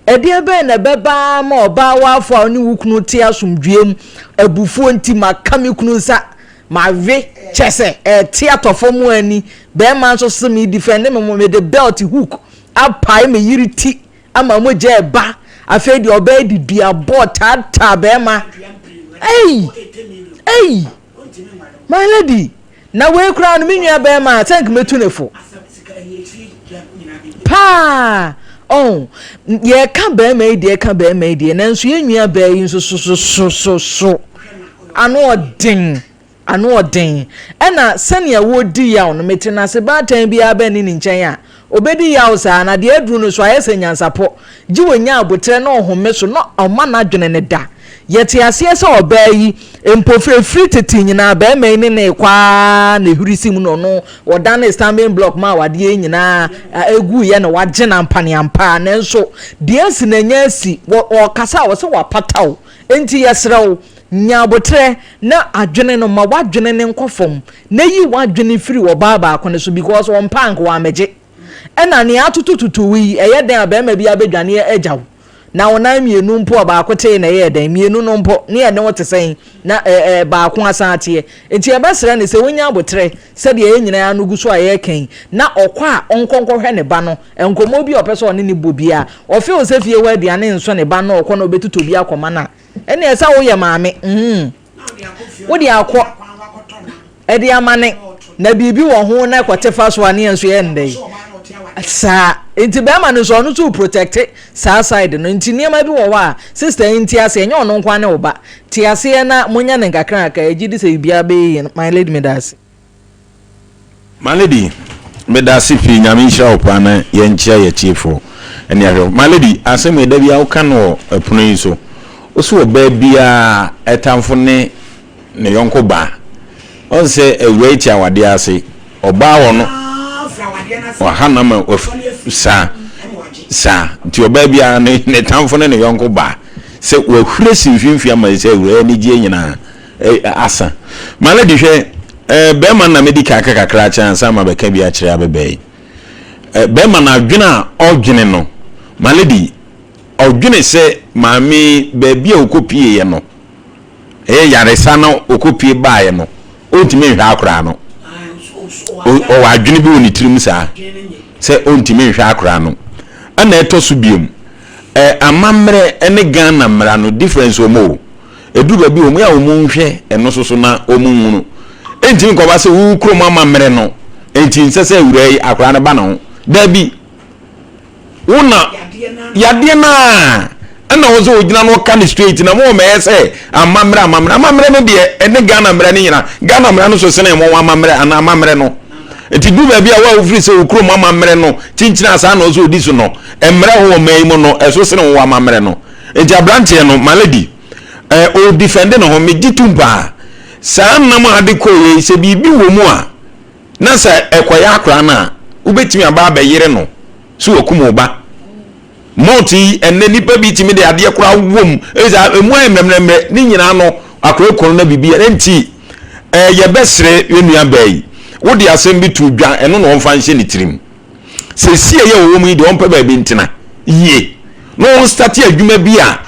Ɛdeɛ bɛn na ɛbɛba ara ma ɔbaa waafo a ɔne wo kunu te asomdwoeɛ mu abufuo nti maka me kunu nsa mawe kyɛ sɛ ɛte atɔ fam ani bɛrima nso se me defend me mede belt hook apae me yere ti ama mogya reba. Afei deɛ ɔbɛyɛ de dua bɔɔ taataa bɛrima. Ei! Ei! My lady, na wei koraa no me nua bɛrima a sɛ nka mɛtu ne fo. Paa! Oh, yɛka bɛrima yi deɛ ka bɛrima yi deɛ nanso yɛn nua bɛɛ yi nso so so so so so ano ɔden. Ano ɔden. Ɛna sɛnea wɔredi yaw no, mete no ase, baatan biara bɛnne ne nkyɛn a, ɔbɛdi yaw saa, na deɛ aduru no so ayɛ sɛ nyansapɔ, gye ɔnya aboterɛ na ɔhome so na ɔma n'adwene no da. Yɛte aseɛ sɛ ɔbaa yi, mpo ɛfiri tete nyinaa barima yi ne no rekɔ ara na ɛhuri si mu na ɔno ɔdanee stumbling block maa awadeɛ yi nyinaa ɛguiɛ na wagye no ampaneampa, nanso deɛ asi no anya asi, ɔkasa a ɔsɛ wapata wo, enti yɛsrɛ wo, Nya aboterɛ na adwene no ma w'adwene no nkɔ fam na yi w'adwene firi ɔbaa baako no so because ɔmpɛ anka wammɛgye. Ɛna nea atotototo wo yi ɛyɛ dɛn a barima bi abɛdwane agya wo na wo nan mmienu mpo a baako tee na ɛyɛɛ dɛn mmienu no mpo ne ɛne wo te sɛn na ɛɛ baako asan ateɛ. Nti yɛbɛsrɛ no sɛ ɔnya aboterɛ sɛdeɛ yɛn nyinaa ano gu so a yɛreka yi na ɔkɔ a ɔnkɔ nkɔhwɛ ne ba no nkɔmmɔ bi a ɔpɛ sɛ ɔne no bɔ biara ɔfeel sɛ fie hɔ aduane nsɔ ne ba no ɔkɔ na ɔbɛtotɔ bi akɔma no a Ɛnneɛ sɛ woyɛ maame mm wode akɔ ɛde ama ne na biribi wɔ ho na ɛkɔte fa so a ne yɛn nso yɛ ndɛ yi saa nti bɛrima no nso ɔno nso protect saa side no nti nneɛma bi wɔ hɔ a sister yi nti aseɛ ɛnyɛ ɔno nko ne wo ba te aseɛ na monyɛ ne nkakra nkakra ɛgye di sɛ biribiara bɛyɛ yie my lady meda ase. My lady medase pii nyame nhyira wo paa na yɛnkyea yɛtiefoɔ ɛne ahwɛfoɔ. My lady asɛm yi da biara woka no wɔ ɛpono yi so wose ɔbaa biara ɛtamfo ne ne yɔnko baa ɔn sɛ awura yi te awadeɛ ase ɔbaa wɔ no ɔha na ma saa saa nti ɔbaa biara ne ne tamfo ne ne yɔnko baa sɛ wahura si mfimfini ama sɛ awura anigyeɛ nyinaa Asa. My lady hwɛ, eh, bɛrima na medi kan aka kakra akyerɛ ansa ma bɛka bi akyerɛ abɛbɛɛ yi. Eh, bɛrima no adwene a ɔdwene no, my lady, ɔdwene sɛ maame baabi a ɔkɔpieeɛ no, ɛyɛ yaresa na ɔkɔpie baeɛ no, ɔntumi nhwɛ akoraa no. Ɔwɔ adwene bi wɔ ne tirim saa sɛ ɔntumi nhwɛ akoraa no. Ɛna ɛtɔ so biom, eh, amammerɛ ne Ghana mmara no difference wɔ mu o. Ɛduru baabi wɔn a wɔn nhwɛ ɛno so so na wɔn nhunu. Ɛntumi nkɔba sɛ wo kurom amammerɛ no nti nsɛ sɛ awuraa yi akwaraa no ba ne ho. Daabi. Wo na yadeɛ no a ɛna wo sɛ ogyina no ɔka no straight na mo mɛyɛ sɛ amammerɛ amammerɛ amammerɛ no deɛ ɛne Ghana mmerɛ no nyina Ghana mmerɛ no so sene mo amammerɛ anaa amammerɛ no nti du baabi a wo a wofiri sɛ wo kurom amammerɛ no kyinkyini asaa na ɔsɛ odi so no mmerɛ ho wɔ man yi mu no ɛso sene wo amammerɛ no nti aberanteɛ no my lady Eh, o defend ne ho, megye tom paa. Saa nam a ade kɔeɛ yi, sɛ biribi wɔ mu a, na sɛ ɛkɔyɛ akora no a, Wobɛtumi aba abɛyere no sɛ wakum wo ba. Malt yi, ɛnnɛ nnipa bi tumi de adeɛ koraa wom. Ɛyɛ sɛ emu ayɛ mmerɛmmerɛmmerɛ. Ne nyinaa no, akora kunu na biribi. Enti, ɛɛ yɛbɛsrɛ yɛn nua baa yi. Wode asɛm bi to dwa, ɛno na ɔmfa nhyɛ ne tirim. Seesei a yɛwɔ mu yi deɛ, ɔmpɛ baabi ntena yie na ɔnstate adwuma bi a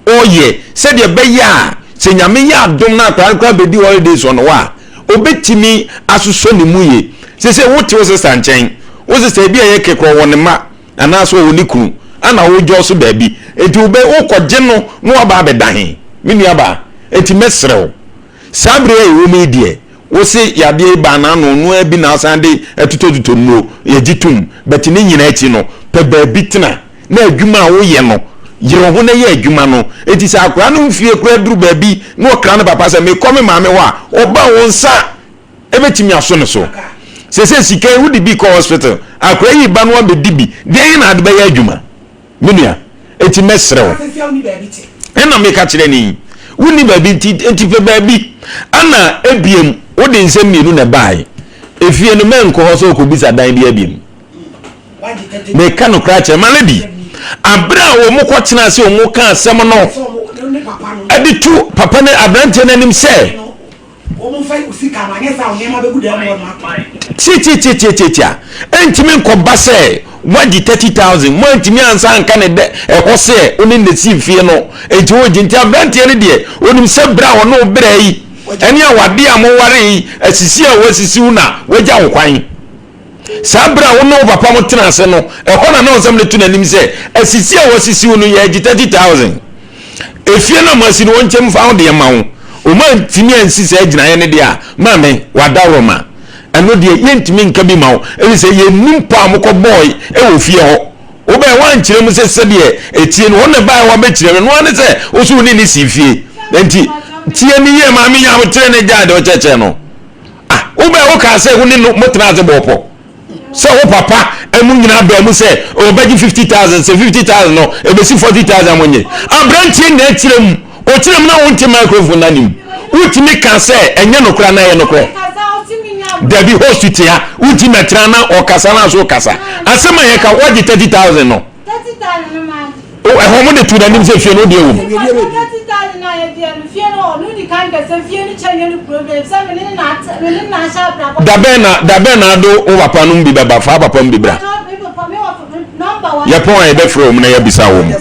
ɔyɛ sɛdeɛ ɛbɛyɛ a sɛ Nyame yɛ adom na akwadaa no koraa bɛdi holidays wɔ ne hɔ a, ɔbɛtumi asosɔ ne mu yie. Seesei wote wo sista nkyɛn, wo sista ebi a ɛyɛ kekɔ ɔwɔ ne mma anaasɛ ɔwɔ ne kunu ana wodwɔ so baabi, enti wobɛ wokɔgye no na waba abɛda he? Me nuabaa, enti mɛsrɛ wo, saa berɛ a yɛwɔ mu yi deɛ, wo se yadeɛ yi baa n'ano no ara bi na asan de atotɔtotɔ nnuro, yɛgye tom, but ne nyinaa akyi no, pɛ baabi tena. na adwuma a woyɛ no, yere wo ho na yɛ adwuma no. Enti sɛ akwadaa no mfie koraa duru baabi na ɔkra ne papa sɛ mekɔ me maame hɔ a, ɔba a wo nsa bɛtumi aso ne so. Sɛ sɛ sika yi wode bi kɔ hospital, akwadaa yi ba no abɛdi bi, deɛn na ade bɛyɛ adwuma? Me nua, enti mɛsrɛ wo. Ɛna meka kyerɛ ne yi, wonni baabi nti, enti pɛ baabi. Ana ebiem, wode nsɛm mmienu na ɛbaeɛ. Efie no mɛnkɔ hɔ sɛ wokɔbisa dan bi abiem. Meka nokorɛ akyerɛ ma lady, abere a wɔn kɔ tena ase wɔn ka asɛm no ɛde to papa ne aberanteɛ no anim sɛ tiatiatiatiatia ɛntumi nkɔba sɛ wagye 30,000 mo antumi ansa anka ne dɛ ɛhɔ sɛ wo ne ne si fie no enti wogye nti aberanteɛ no deɛ onim sɛ berɛ a ɔne wo berɛ yi ɛne awadeɛ a moware yi asisi a wasisi wo na wagya wo kwan. Saa bere a wo ne wo papa mo tena ase no, ɛhɔ na na ɔsɛm no to n'anim sɛ, asisi a wɔasisi wo no yɛ agye 30,000. Efie no a moasi no, wɔnkyɛ mfa wo deɛ mma wo. Wɔn antumi ansi saa gyinaeɛ no deɛ a, maame, w'adaworoma. Ɛno deɛ, yɛntumi nka bi ma wo, ɛfiri sɛ yɛnnim pɔ a mokɔbɔɔe wɔ fie hɔ. Wobɛɛ woankyerɛ mu sɛ sɛdeɛ ɛtie no, hɔ na ɛbaeɛ woabɛkyerɛ mu. Ɛno ara ne sɛ, wo so wo ne no sii fie. Enti, tie no yie, maame, nya aboterɛ na gyae deɛ wokyerɛkyerɛ no. Ah, wo bɛn wo kaa sɛ wo ne no mo tena ase bɔɔ pɔ sɛ wo papa ɛmu nyinaa bɛn mu sɛ ɔbɛgye 50,000 sɛ 50,000 no ɛbɛsi 40,000 mo nye aberanteɛ nyinaa kyerɛ mu ɔkyerɛ mu na wonte microphone no anim wotumi ka sɛ ɛnyɛ nokorɛ anaa ɛyɛ nokorɛ dabi host te ha wontumi mɛtena na ɔkasa na so kasa asɛm a yɛka woagye 30,000 no O, ɛhɔ mo de too n'anim sɛ fie no deɛ wom. Dabɛn na dabɛn na ado wo papa nom bi bɛba fa papa mu bi bra. Yɛpɔn a yɛbɛfrɛ wɔn na yɛabisa wɔn.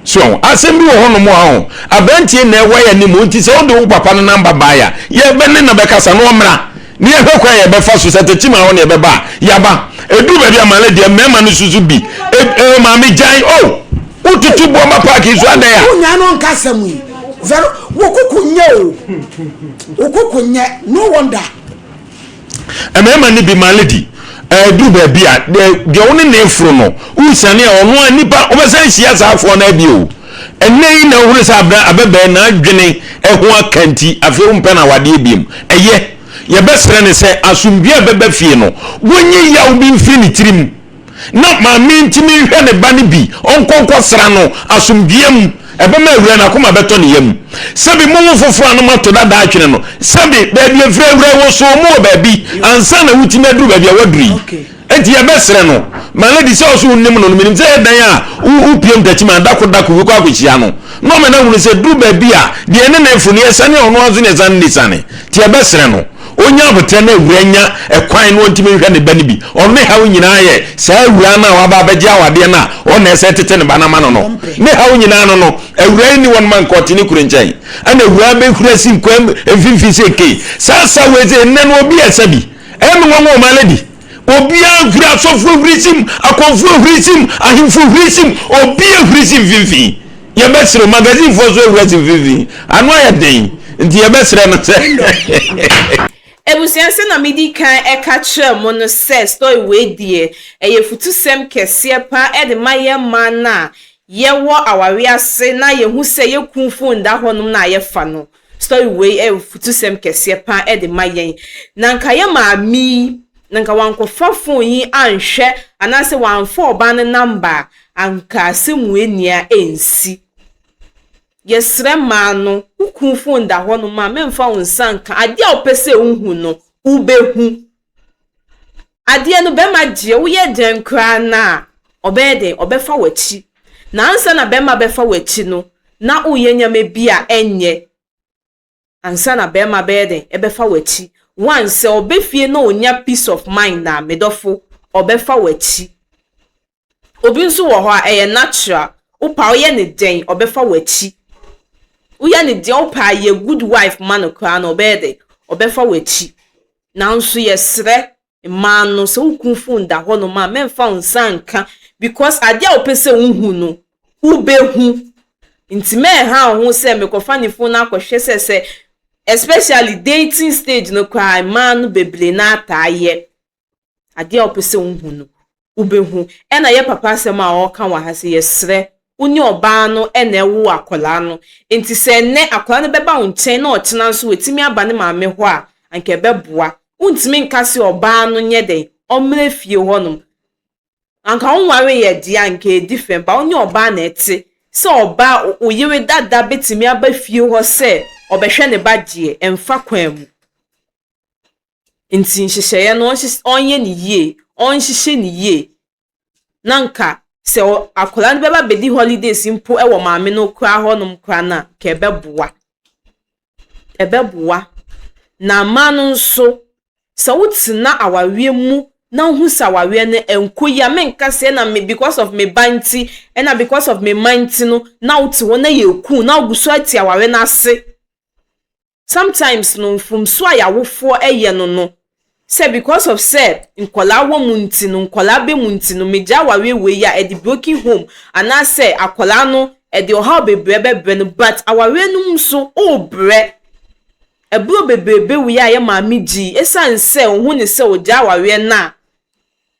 So asɛm bi wɔ hɔnom a ho aberanteɛ na ɛwɔ yɛ anim nti sɛ wode wo papa no namba baeɛ a yɛbɛne na bɛkasa na ɔmmra. Ne yɛhwɛ kwan a yɛbɛfa so sɛ tekyima hɔ na yɛbɛba a, yɛaba. Ɛduru baabi a maame deɛ mmarima no susu bi. E, e, maame gyae, oh! Wotutu boɔ ma park yi so adɛn a? Wonya no nka asɛm yi. Vero, wo koko nyɛ o. Wo koko nyɛ, no wonder. Mmarima no bi, my lady, ɛduru baabi a, deɛ wo ne ne foro no, wosiane a ɔno a nipa, wobɛsan hyia saa afoɔ no abi o. Ɛnnɛ yi na wohunu sɛ abra abɛbɛn n'adwene ho aka nti, afei wompɛ no awadeɛ biom. Ɛyɛ, yɛbɛsrɛ no sɛ asomdwoeɛ a ɛbɛba fie no, wɔnyi yaw bi mfiri ne tirim na maame ntumi nhwɛ ne ba no bi, ɔnkɔ nkɔsra no asomdwoeɛ mu. Ɛbɛma awura no akoma bɛtɔ ne yam. Sɛbi mowo foforɔ a na moato dada atwene no, sɛbi baabi a ɛfiri awura wosoo mu wɔ baabi ansa na wotumi aduru baabi a woaduru yi. Enti yɛbɛsrɛ no, my lady, sɛ ɔso wonim no no, menim sɛ ɛyɛ dan a wopue mtakyi ma dako dako bi kɔ akɔhyia no, na ɔma no ahunu sɛ duru baabi a deɛ ɛne no refo no yɛsane a ɔno ara nso ne ɛsane ne siane. Nti yɛbɛsrɛ no, ɔnya aboterɛ na awura nya ɛkwan na ɔntumi nhwɛ ne ba no bi. Ɔno ne haw nyinaa yɛ saa awura no a waba abɛgye awadeɛ no a ɔno na ɛsɛ tete ne ba no ama no no. Ne haw nyinaa no no, awura yi nni hɔ no ma nka ɔte ne kunu nkyɛn. Ɛna awura bɛhuri asi nkwan mfimfini sɛ kei. Saa sa wei sɛ nnɛ no obi ɛsɛ bi. Ɛyɛ me nwanwa o my lady. Obiara nhuri, asɔfoɔ huri sim, akɔmfoɔ huri sim, ahemfo huri sim, obiara huri si mfimfini. Yɛbɛsrɛ magazinefoɔ nso ahuri asi mfimfini. Ano ayɛ den nti yɛbɛsrɛ no sɛ. Abusua sɛ na medi kan ɛka kyerɛ mo no sɛ story wei deɛ ɛyɛ futusɛm kɛseɛ paa ɛde ma yɛn mmaa no a yɛwɔ awareɛ ase na yɛhu sɛ yɛ kunu phone da hɔ nom na yɛfa no. Story wei yɛ afutusɛm kɛseɛ paa de ma yɛn. Na nka yɛ maame yi, na nka wankɔfa phone yi anhwɛ anaasɛ wamfa ɔbaa no number a, anka asɛm wei nnia ɛnsi. Yɛsrɛ mmaa no, wo kunu phone da hɔ nom a, mɛmfa wo nsa nka. Adeɛ a wopɛ sɛ wohu no, wobɛhu. Adeɛ no bɛrima deɛ woyɛ dɛn koraa no a, ɔbɛyɛ dɛn? Ɔbɛfa w'akyi. Na ansa na bɛrima bɛfa w'akyi no, na woyɛ nneɛma bi a ɛnyɛ. Ansa na bɛrima bɛyɛ dɛn? Ɛbɛfa w'akyi. One, sɛ ɔbɛ fie na ɔnya peace of mind a, me dɔfo, ɔbɛfa w'akyi. Obi nso wɔ hɔ a, ɛyɛ natural. Wopɛ a woyɛ no dɛn, ɔbɛfa w'akyi. Woyɛ no dɛn, wopɛ a yɛ good wife ma no koraa no, ɔbɛyɛ dɛn? Ɔbɛfa w'akyi. Nanso yɛsrɛ mmaa no, sɛ wo kunu phone da hɔnom a, mɛmfa wo nsa nka because adeɛ a wopɛ sɛ wohu no, wobɛhu. Nti mɛnha wo ho sɛ mekɔfa ne phone no akɔhwɛ sɛ sɛ especially dating stage no koraa mmaa no bebree no ara taa yɛ. Adeɛ a wopɛ sɛ wohu no, wobɛhu. Ɛna yɛ papa asɛm a ɔreka wɔ ha sɛ yɛsrɛ wo ne ɔbaa no na ɛwoo akwadaa no. Nti sɛ ɛnnɛ akwadaa no bɛba wo nkyɛn na ɔkyena nso watumi aba ne maame hɔ a, anka ɛbɛboa. Wontumi nka sɛ ɔbaa no nyɛ dɛn, ɔmmra fie hɔnom. Anka wonwareeɛ deɛ a, anka ɛyɛ different but wo ne ɔbaa na ɛte. Sɛ ɔbaa, wo yere dada bɛtumi aba fie hɔ sɛ ɔbɛhwɛ ne ba deɛ, ɛmfa kwan mu. Nti nhyehyɛeɛ no ɔnyɛ no yie, ɔnhyehyɛ no yie na nka sɛ akwadaa no bɛba abɛdi holidays mpo wɔ maame no koraa hɔnom koraa no a, nka ɛbɛboa. Ɛbɛboa. Na mmaa no nso, sɛ wotena awareɛ mu na wohu sɛ awareɛ no ɛnkɔ yie a, menka sɛ ɛna me because of me ba nti, ɛna because of me mma nti no, na wote hɔ na yɛreku wo na wogu so ate awareɛ no ase. Sometimes no mfomsoɔ a y'awofoɔ yɛ no no sɛ because of sɛ nkwadaa wɔ mu nti no nkwadaa bɛ mu nti no megya awareɛ wei a ɛde broken home anaasɛ akwadaa no ɛde ɔhaw bebree bɛbrɛ no but awareɛ no mu nso worebrɛ ɛberɛ bebrebe wei a yɛ maame gyii ɛsiane sɛ ɔhu ne sɛ ɔgya awareɛ no a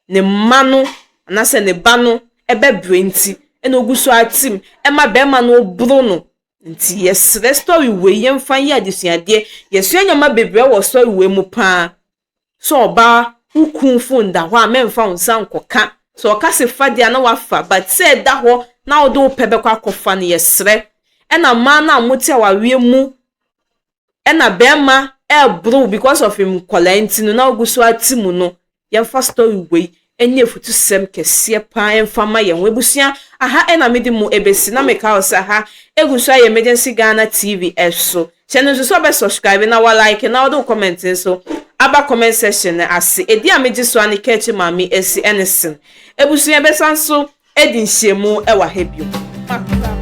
ne mma no anaasɛ ne ba no ɛbɛbrɛ nti ɛna ɔgu so atim ɛma bɛrima no boro no. Nti yɛsrɛ story wei yɛmfa nyɛ adesuadeɛ. Yɛsua nneɛma bebree wɔ story wei mu paa. Sɛ ɔbaa wo kun phone da hɔ a mɛmfa wo nsa nkɔka. Sɛ ɔka se fa deɛ a na wafa but sɛ ɛda hɔ na wode wo pɛ bɛkɔ akɔfa no yɛsrɛ. Ɛna mmaa no a mote awareɛ mu ɛna bɛɛma ɛɛboro wo because of nkwadaa nti no na wogu so ate mu no yɛmfa story wei ɛnyɛ afutusɛm kɛseɛ paa ɛmfa ma yɛn ho abusua aha ɛna mede mo ɛbɛsi na meka wo sɛ aha ɛgu so ayɛ Emergency Ghana TV ɛso hyɛ no nso sɛ wobɛ subscribe na wa like na wode wo comment nso aba comment section no ase ɛdi a megye so a ne kɛkye maame asi ɛne sen abusua ɛbɛsan so adi nhyiamu wɔ ha bio. Makra.